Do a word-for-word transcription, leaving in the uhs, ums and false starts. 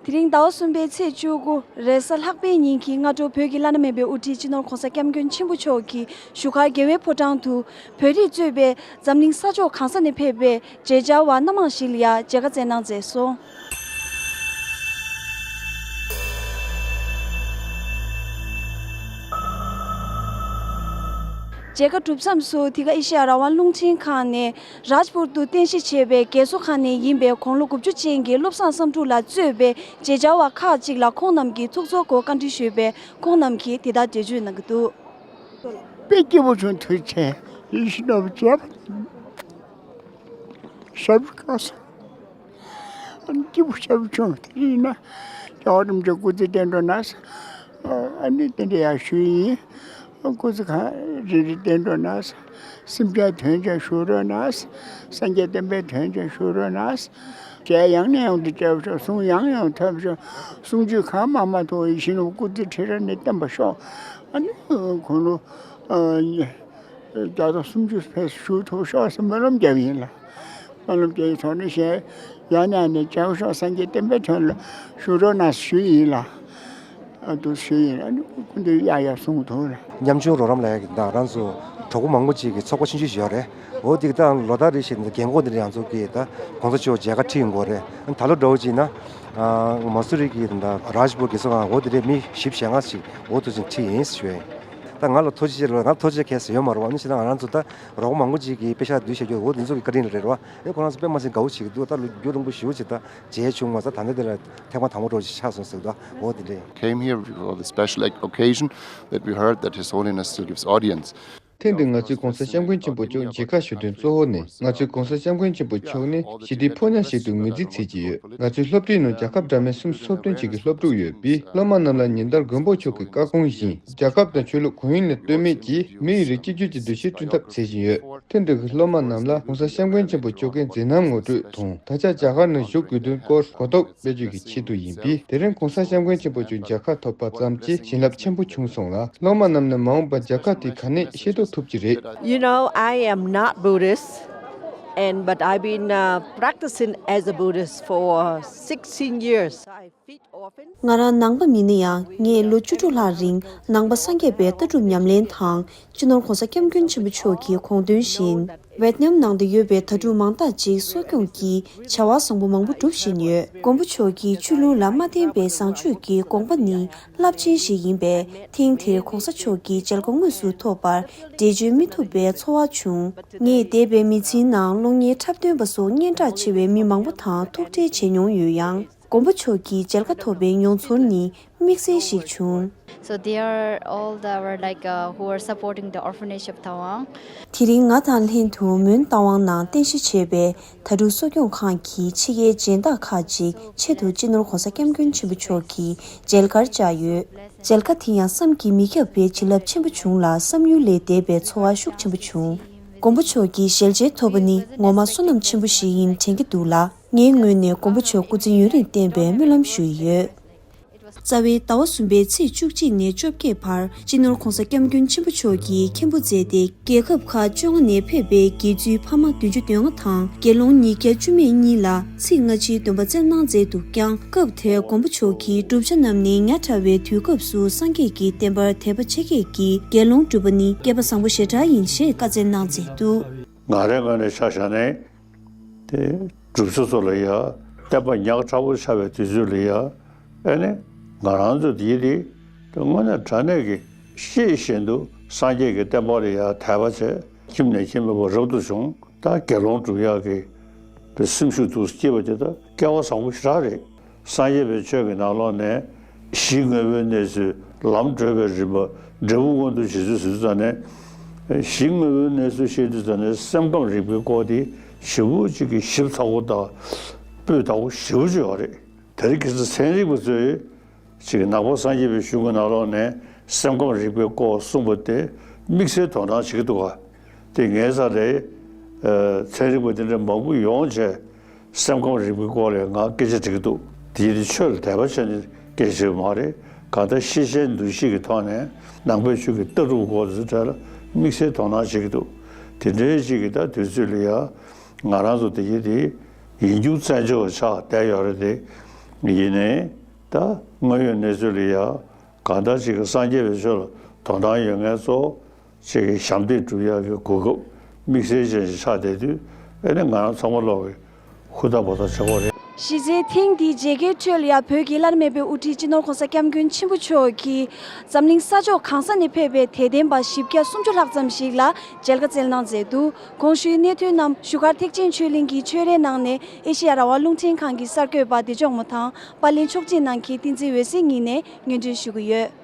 དེ་རིང་ཟླ་བ་གསུམ་པའི་ཚེས་བཅུ་དགུ་རེས་གཟའ་ལྷག་པའི་ཉིན་གྱི་སྔ་དྲོ། བོད་ཀྱི་བླ་ན་མེད་པའི་དབུ་ཁྲིད་སྤྱི་ནོར་༧གོང་ས་༧སྐྱབས་མགོན་ཆེན་པོ་མཆོག་གིས་བཞུགས་སྒར་རྒྱལ་བའི་ཕོ་བྲང་དུ་བོད་རིགས་གཙོས་པའི་འཛམ་གླིང་ས་ཕྱོགས་གང་ས་ནས་ཕེབས་པའི་མཇལ་བཅར་བ་སྣ་མང་ཞིག་ལ་ཡང་མཇལ་ཁ་བསྩལ་གནང་མཛད་སོང་། མཇལ་ཁ་གྲུབ་མཚམས་སུ། འདི་ག་ཨེ་ཤེ་ཡ་རང་དབང་རླུང་འཕྲིན་ཁང་ནས་རཱཇ་པུར་དུ་རྟེན་གཞི་བྱས་པའི་རྒས་གསོ་ཁང་ནས་ཡིན་པའི་དགུང་ལོ་དགུ་བཅུ་ཅན་གྱི་བློ་བཟང་བསམ་འགྲུབ་ལགས་གཙོས་པའི་མཇལ་བཅར་བ་ཁག་ཅིག་ལ་ཁོང་རྣམས་ཀྱིས་ཐུགས་ཚོར་སྐོར་བཀའ་འདྲི་ཞུས་པས། ཁོང་རྣམས་ཀྱིས་འདི་ལྟར་འགྲེལ་བརྗོད་གནང་གི་འདུག། དཔེ་སྐྱིད་པོ་བྱུང་། ཐུགས་རྗེ་ཆེ། ཡིད་བཞིན་ནོར་བུ་མཇལ་བ། ཞབས་ཀྱི་སྐལ་བཟང་། ཨ་ནི་སྐྱིད་པོ་ཞབས་བྱུང་། དེ་ཡིན་ན་རྒྱལ་བ་རིན་པོ་ཆེ་སྐུ་ཚེ་བརྟན་འགྲོ་གནང་། ཨ་ནི་དེ་འདྲ་ཡང་ཞུ་ཡིན། སྐུ་ཚེ་གང་རིང་རིང་བརྟན་འགྲོ་གནང་། སེམས་ཅན་དོན་ཀྱང་ཞུ་རོགས་གནང་། སངས་རྒྱས་བསྟན་པའི་དོན་ཀྱང་ཞུ་རོགས་གནང་། ཞལ་ཡང་ནས་ཡང་དུ་མཇལ་བར་ཤོག། གསུང་ཡང་ཡང་ཐོས་པར་ཤོག། གསུང་ཆོས་གང་མང་མང་ཐོས། ཡིད་བཞིན་ནོར་བུ་སྐུ་ཚེ་ཁྲི་རལ་ནས་བརྟན་པར་ཤོག། ཨ་ནི་དགུང་ལོ་བརྒྱ་དང་སུམ་ཅུ་ཕེབས་བཞུགས་ཐུབ་ཤོག་ཟེར་སྨོན་ལམ་བརྒྱབ་ཡིན་ལ། སྨོན་ལམ་བརྒྱབ་ཡིན་སོང་ནས། ཞལ་ཡང་ནས་ཡང་དུ་མཇལ་བར་ཤོག། སངས་རྒྱས་བསྟན་པའི་དོན་ལ་ཞུ་རོགས་གནང་ཞུས་ཡིན་ལ། ཨ་འདུག་ཞུས་ཡིན། ཨ་ནི་སྐུ་མདུན་ཡང་ཡང་གསུང་ཐུབ་ལ། ཉམ་ཆུང་རོགས་རམ་ལ་ཡ་གི་ད་རང་ཚོ་གྲོགས་པོ་མང་པོ་ཅིག་གི་ཚོགས་པ་ཆུང་ཆུང་ཞིག་ཡོད་རེད། འོ་དེ་གི་ད་ལོ་ལྟར་རེ་བཞིན་རྒན་གོག་འདི་འདྲ་ཡང་ཚོ་གི་ད་གོང་ས་མཆོག་མཇལ་ཁ་ཁྲིད་ཡོང་གི་རེད། ད་ལོ་འདྲ་བོ་ཅིག་ན་མ་སུ་རི་གི་ད་རཱཇ་པུར་གི་ཚོ་ང་འོ་དེ་འདྲའི་མི་བཞི་བཅུ་ཞེ་ལྔ་ཞིག་འོ་དེ་ཚོ་ཁྲིད་ཡིན་ཞུ་ཡ་ཡིན། ད་ང་ལ་ཐུགས་རྗེ་ཆེ་ལ། ང་ཐུགས་རྗེ་ཆེ་ཟེར་ཡོད་མ་རེད་པ། ཨ་ནི་ཅི་ད་ང་རང་ཚོ་ད་རོགས་པ་མང་པོ་ཅིག་གིས་པེ་ཤག་བསྡུས་བྱས་རྒྱུ་འོ་དེ་ཚོ་གི་བཀའ་དྲིན་ལ་རེད་པ། ཨེ་ཁོ་རང་ཚོ་དཔེ་མ་སྲིད་དགའ་བོ་བྱེད་ཀྱི་འདུག། ད་ལོ་རྒྱུས་རིང་པོ་ཞེ་པོ་ཅིག་ད་མཇལ་བྱུང་མ་ཚད། ད་ལྟ་དེ་ལ་ཐེངས་མ་དང་པོ་འདྲ་བོ་ཞིག་ཆགས་སོང་ཟེར་གི་འདུག། འོ་དེ་འདྲ་ཡིན། Came here for the special occasion that we heard that His Holiness still gives audience. ཐེངས་འདིར་ང་ཚོས་གོང་ས་སྐྱབས་མགོན་ཆེན་པོ་མཆོག་མཇལ་ཁ་ཞུ་དོན་གཙོ་བོ་ནི། ང་ཚོས་གོང་ས་སྐྱབས་མགོན་ཆེན་པོ་མཆོག་ནི་ཞི་བདེའི་ཕོ་ཉ་ཞིག་ཏུ་ངོས་འཛིན་བྱེད་ཀྱི་ཡོད། ང་ཚོའི་སློབ་གྲྭའི་ནང་རྒྱལ་ཁབ་འདྲ་མིན་གསུམ་ཚོགས་འདོན་བྱེད་ཀྱི་སློབ་ཕྲུག་ཡོད་པས། སློབ་མ་རྣམས་ལ་ཉིན་ལྟར་མགོན་པོ་མཆོག་གི་བཀའ་དགོངས་བཞིན། རྒྱལ་ཁབ་དང་ཆོས་ལུགས་གང་ཡིན་ལ་ལྟོས་མེད་ཀྱིས་མི་ཡི་རིགས་གཅིག་གྱུར་གྱི་འདུ་ཤེས་བསྐྲུན་ཐབས་བྱེད་བཞིན་ཡོད། ཐེངས་འདིར་གྱི་སློབ་མ་རྣམས་ལ་གོང་ས་སྐྱབས་མགོན་ཆེན་པོ་མཆོག་གི་མཛད་རྣམ་ངོ་སྤྲོད་དང་། ད་ཆ་རྒྱ་གར་ནང་བཞུགས་དགོས་དོན་སྐོར་གོ་རྟོགས་སྤེལ་རྒྱུ་གི་ཆེད་དུ་ཡིན་པས། དེ་རིང་གོང་ས་སྐྱབས་མགོན་ཆེན་པོ་མཆོག་མཇལ་ཁ་ཐོབ་པ་ཙམ་གྱིས་བྱིན་རླབས་ཆེན་པོ་བྱུང་སོང་ལ། སློབ་མ་རྣམས་ནས་མ་འོངས་པར་མཇལ་ཁ་དེ་ག་ནས་ཤེས་རྟོགས་ཐུབ་ཀྱི་རེད། You know, I am not Buddhist, and but I've been uh, practicing as a Buddhist for sixteen years. I feed orphans. ང་རང་ནང་པ་མིན་ན་ཡང་། ངས་ལོ་བཅུ་དྲུག་ལྷག་རིང་ནང་པ་སངས་རྒྱས་པའི་ལྟ་གྲུབ་ཉམས་ལེན་དང་། སྤྱི་ནོར་གོང་ས་སྐྱབས་མགོན་ཆེན་པོ་མཆོག་གི་དགོངས་དོན་བཞིན། ཝེད་ནམ་ནང་དུ་ཡོད་པའི་དྭ་ཕྲུག་མང་དག་ཅིག་གསོ་སྐྱོང་གི་བྱ་བ་བཟང་པོ་མང་པོ་སྒྲུབ་བཞིན་ཡོད། མགོན་པོ་མཆོག་གིས་ཆོས་ལུགས་ལ་མ་བརྟེན་པའི་བཟང་སྤྱོད་ཀྱི་དགོངས་པ་ནི་རླབས་ཆེན་ཞིག་ཡིན་པས། ཐེངས་འདིར་གོང་ས་མཆོག་གི་མཇལ་ཁ་དངོས་སུ་ཐོབ་པར་འགྲེལ་བརྗོད་མི་ཐུབ་པའི་ཚོར་བ་བྱུང་། ངས་འདས་པའི་མི་ཚེའི་ནང་གློག་བརྙན་འཁྲབ་སྟོན་པ་སོགས་སྙན་གྲགས་ཆེ་བའི་མི་མང་པོ་དང་ཐུག་འཕྲད་བྱས་མྱོང་ཡོད་ཡང་། མགོན་པོ་མཆོག་གི་མཇལ་ཁ་ཐོབ་པའི་མྱོང་ཚོར་ནི་དམིགས་བསལ་ཞིག་བྱུང་། So they are all the, our, like, uh, who are supporting the orphanage of Tawang. དེ་རིང་ང་དང་ལྷན་དུ་མོན་རྟ་དབང་ནང་རྟེན་གཞི་བྱས་པའི་དྭ་ཕྲུག་གསོ་སྐྱོང་ཁང་གི་ཕྱི་རྒྱལ་སྦྱིན་བདག་ཁག་ཅིག་ཆེད་དུ་སྤྱི་ནོར་གོང་ས་སྐྱབས་མགོན་ཆེན་པོ་མཆོག་གི་མཇལ་ཁར་བཅར་ཡོད། མཇལ་ཁ་དེ་ཡང་བསམ་གྱིས་མི་ཁྱབ་པའི་བྱིན་རླབས་ཆེན་པོ་བྱུང་ལ། བསམ་ཡུལ་ལས་འདས་པའི་ཚོར་བ་ཤུགས་ཆེན་པོ་བྱུང་། མགོན་པོ་མཆོག་གི་ཞལ་མཇལ་ཐོབ་པ་ནི་ངོ་མ་བསོད་ནམས་ཆེན་པོ་ཞིག་ཡིན་དྲན་གྱི་འདུག་ལ། ངའི་ངོས་ནས་མགོན་པོ་མཆོག་སྐུ་ཚེ་ཡུན་རིང་བརྟན་པའི་སྨོན་ལམ་ཞུ་ཡི་ཡོད། རྩ་བའི་ཟླ་བ་གསུམ་པའི་ཚེས་བཅུ་གཅིག་ནས་བཅོ་བརྒྱད་བར་སྤྱི་ནོར་གོང་ས་སྐྱབས་མགོན་ཆེན་པོ་མཆོག་གིས་མཁན་པོ་མཛད་དེ། རྒྱལ་ཁབ་ཁག་བཅོ་ལྔ་ནས་ཕེབས་པའི་དགེ་ཚུལ་ཕ་མ་བདུན་ཅུ་དོན་ལྔ་དང་དགེ་སློང་ཉིས་བརྒྱ་བཅུ་མེད་གཉིས་ལ་ཚིག་སྔ་ཕྱིའི་འདོན་པ་སྩལ་གནང་མཛད་འདུག་ཀྱང་། སྐབས་དེར་མགོན་པོ་མཆོག་གིས་བསྒྲུབ་བྱ་རྣམས་ནི་ཉག་ཕྲ་བའི་དུས་སྐབས་སུ་སངས་རྒྱས་ཀྱི་བསྟན་པར་དད་པ་ཆེ་བསྐྱེད་ཀྱིས་དགེ་སློང་སྒྲུབ་པ་ནི་སྐལ་པ་བཟང་པོ་ཞེ་དྲག་ཡིན་ཞེས་བཀའ་སྩལ་གནང་མཛད་འདུག། ང་རའི་ངོས་ནས་ཆ་བཞག་ནས། དེ་སྒྲུབ་ཕྱོགས་སོགས་ལ་ཡ་བསྟན་པ་ཉག་ཕྲ་བོ་ཆགས་པའི་དུས་ཚོད་ལ་ཡ། ཨེ་ནི་ང་རང་ཚོ་དེའི་རིགས་དེ་དངོས་གནས་དྲང་གནས་ཀྱི་ཤེས་བཞིན་དུ་སངས་རྒྱས་ཀྱི་བསྟན་པ་ལ་ཡ་དད་པ་བྱས། ཁྱིམ་ནས་ཁྱིམ་མེད་པར་རབ་ཏུ་བྱུང་། ད་དགེ་སློང་སྒྲུབ་ཡག་གི་དེ་སེམས་ཤུགས་འདུག་སྐྱེས་པ་དེ་ད་སྐལ་བ་བཟང་པོ་ཞེ་དྲག་རེད། སངས་རྒྱས་པའི་ཆོས་ཀྱི་ནང་ལོགས་ནས་གཞི་དངོས་པོའི་གནས་ཚུལ། ལམ་བགྲོད་པའི་རིམ་པ། འབྲས་བུ་མངོན་དུ་བྱེད་ཚུལ་ཟེར་དུས་ཙམ་ནས། གཞི་དངོས་པོའི་གནས་ཚུལ་བཤད་དུས་ཙམ་ནས་སེམས་ཁམས་རིག་པའི་སྐོར་དེ་ཞེ་པོ་ཅིག་གི་ཞིབ་ཚགས་པོ་དང་སྤུས་དག་པོ་ཞེ་པོ་ཅིག་ཡོད་རེད། དེ་རིང་ཁ་སང་ཚན་རིག་པ་ཚོས་ཅིག་ནང་པ་སངས་རྒྱས་པའི་གཞུང་གི་ནང་ལོགས་ནས་སེམས་ཁམས་རིག་པའི་སྐོར་གསུངས་པ་དེ་དམིགས་བསལ་དོ་སྣང་བྱེད་ཀྱི་འདུག་ག། དེ་ངའི་ས་རེད། ཚན་རིག་པ་དེ་འདྲ་མང་པོ་ཡོང་བྱས། སེམས་ཁམས་རིག་པའི་སྐོར་ལ་ང་སྐད་ཆ་དྲི་གི་འདུག། དེ་ཡིན་དུས་ཆོས་ལ་དད་པ་བྱས་ནས་སྐད་ཆ་དྲི་བ་མ་རེད། གང་ལྟར་ཤེས་བྱའི་འདུ་ཤེས་ཀྱི་ཐོག་ནས་ནང་པའི་ཆོས་ཀྱི་ལྟ་གྲུབ་སྐོར་དེ་ཚོ་ལ་དམིགས་བསལ་དོ་སྣང་བྱེད་ཀྱི་འདུག། དེ་འདྲའི་ཅིག་གི་ད་དུས་ཚོད་ལ་ཡ། ང་རང་ཚོ་དེ་ཡིན་དེ་ཡིན་རྒྱུ་བཙན་བྱོལ་བ་ཆགས་བསྡད་ཡོད་རེད་དེ། ཡིན་ནའི་ད་དངོས་ཡོད་གནས་ཚུལ་ལ་ཡ་གང་ལྟར་ཅིག་གི་སངས་རྒྱས་པའི་ཆོས་ལ་དོ་སྣང་ཡོད་མཁན་ཚོ་ཅིག་གི་ཞབས་འདེགས་སྒྲུབ་ཡག་གི་གོ་སྐབས་དམིགས་བསལ་ཅན་ཞིག་ཆགས་བསྡད་དུས། ཨེ་ནི་ང་རང་ཚང་མ་ལོག་གི་ཧུར་ཐག་འབད་ཐག་བྱེད་དགོས་རེད། གཞི་རྩའི་ཐེངས་འདིའི་མཇལ་ཁའི་ཁྲོད་ལ་ཡང་བོད་ཀྱི་བླ་ན་མེད་པའི་དབུ་ཁྲིད་སྤྱི་ནོར་༸གོང་ས་༸སྐྱབས་མགོན་ཆེན་པོ་མཆོག་གིས་འཛམ་གླིང་ས་ཕྱོགས་གང་ས་ནས་ཕེབས་པའི་དད་ལྡན་པ་བཞི་བརྒྱ་སུམ་ཅུ་ལྷག་ཙམ་ཞིག་ལ་མཇལ་ཁ་བསྩལ་གནང་མཛད་འདུག་གོང་ཞུས་གནད་དོན་རྣམས་བཞུགས་སྒར་ཐེག་ཆེན་ཆོས་གླིང་གི་ཆོས་རའི་ནང་ནས་ཨེ་ཤེ་ཡ་རང་དབང་རླུང་འཕྲིན་ཁང་གི་གསར་འགོད་པ་བདེ་མཆོག་མོ་དང་པར་ལེན་ཆོག་མཆན་གནང་མཁན་བསྟན་འཛིན་འོད་ཟེར་གཉིས་ནས་སྙན་སྒྲོན་ཞུ་གི་ཡོད།